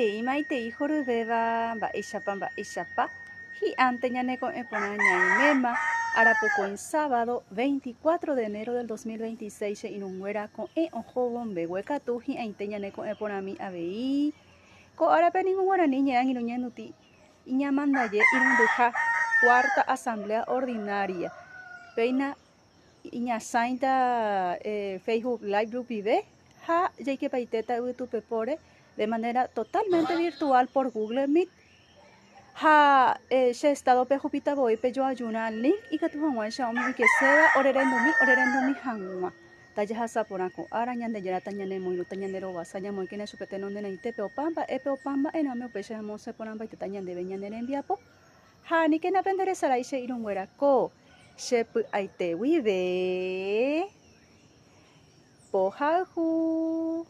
Maitei, maitei horyvéva, mba'éichapa, mba'éichapa, hi'ãnte ñane ko'ẽ porã ñaiméma, arapokõi sábado, 24 de enero del 2026 che irũnguéra ko'ẽ ohóvo mbeguekatu hi'ãite ñane ko'ẽ porãmi avei. Ko árape ningo guarani ñe'ẽ angirũ ñanduti iñamandaje irundyha, cuarta asamblea ordinaria. Péina Iñasãita Facebook Live rupive ha jaikepaitéta yvytupepóre de manera totalmente virtual por Google Meet. Ha che estado-pe ahupíta voi pe joajurã link ikatu hag̃uáicha umi oikeséva orerendumi orerendumi hag̃ua. Tajahasa porã ko ára, Ñandejára tañanemoirũta ñande rovasa ñamoĩkena chupe tenonderãitépe opa mba'épe opa mba'erãme upéicha ñamosẽ porãmbaitéta ñandéve ñane rembiapo. Ha aníkena penderesarái che irũnguéra ko Che py'aite guive pohayhu.